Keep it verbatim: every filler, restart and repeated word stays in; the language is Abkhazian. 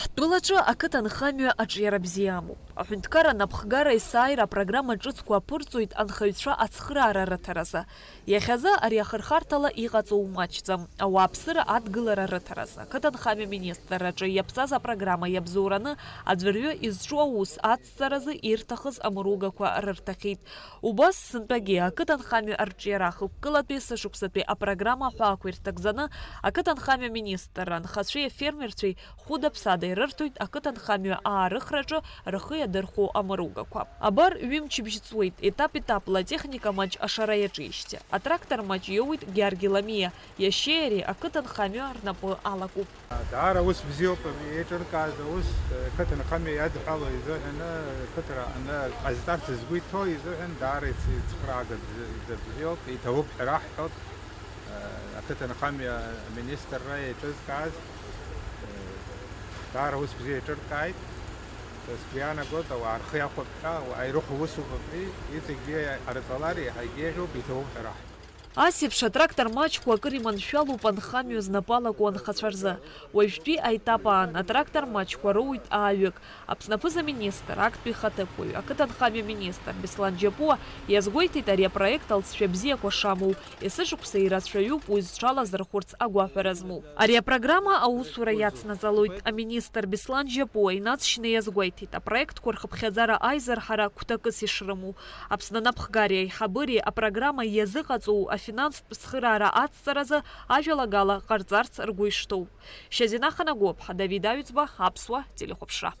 Ҳтәылаҿы ақыҭанхамҩа аҿиара бзиа амоуп. Аҳәынҭқарра анапхгара есааира апрограмма ҿыцқәа аԥырҵоит анхаҩцәа ацхыраара рыҭаразы. Иахьазы ари ахырхарҭала иҟаҵоу маҷӡам. Ауааԥсыра адгылара рыҭаразы, ақыҭанхамҩа министрраҿы иаԥҵаз апрограмма иабзоураны аӡәырҩы изҿу аус ацҵаразы ирҭахыз амругақәа рырҭахьеит. Убас сынтәагьы ақыҭанхамҩа арҿиара ахықәкылатәи сышықәсатәи апрограмма аҳәаақәа ирҭагӡаны, ақыҭанхамҩа министрра анхацәеи афермерцәеи хәыда-ԥсада ирырҭоит ақыҭанхамҩа аарыхраҿы рхы иадырхәо амаругақәа. Абар, ҩымчыбжь ҵуеит, етап-етапла атехника маҷ ашара иаҿижьҭеи. Атрактор маҷ иоуит Гьаргьы Ламиа, иашьеи иареи ақыҭанхамҩа рнапы алакуп. Даара ус бзиоуп еиҿыркааз аус, ақыҭанхамҩа иадҳәалоу изыҳәаны, ақыҭара аны ҟазҵарц згәы иҭоу изыҳәан даара ицхраага бзиоуп, иҭабуп ҳәа раҳҳәоит. Ақыҭанхамҩа аминистрра еиҿызкааз, даара ус бзиа еиҿыркааит. Сгәы иаанагоит, ауаа рхы иахәап ҳәа, ауаа ирыхәо усуп абри, иҵегьгьы ҟарҵалар, еиҳагьы еиӷьуп, иҭабуп ҳәа раҳҳәоит. Ас еиԥш атрактор маҷқәа акыр иманшәалоуп анхамҩа знапы алаку анхацәа рзы. Уажәтәи аетап аан атрактор маҷқәа роуит ааҩык. Аԥсны аԥыза-министр, актәи ихаҭыԥуаҩ, ақыҭанхамҩа министр Беслан Џьапуа иазгәеиҭеит ари апроект алҵшәа бзиақәа шамоу, есышықәса ирацәаҩуп уи зҽалазырхәырц агәаҳәара змоу. Ари апрограмма аусура иацнаҵалоит. Аминистр Беслан Џьапуа инаҵшьны иазгәеиҭеит апроектқәа рхыԥхьаӡара аизырҳара гәҭакыс ишрымоу. Аԥсны анапхгареи аиҳабыреи апрограмма иазыҟаҵоу афинанстә цхыраара ацҵаразы ажәалагала ҟарҵарц ргәы ишҭоу. Шьазина Ханагәыԥҳа, Давид Аҩӡба, Аԥсуа телехәаԥшра.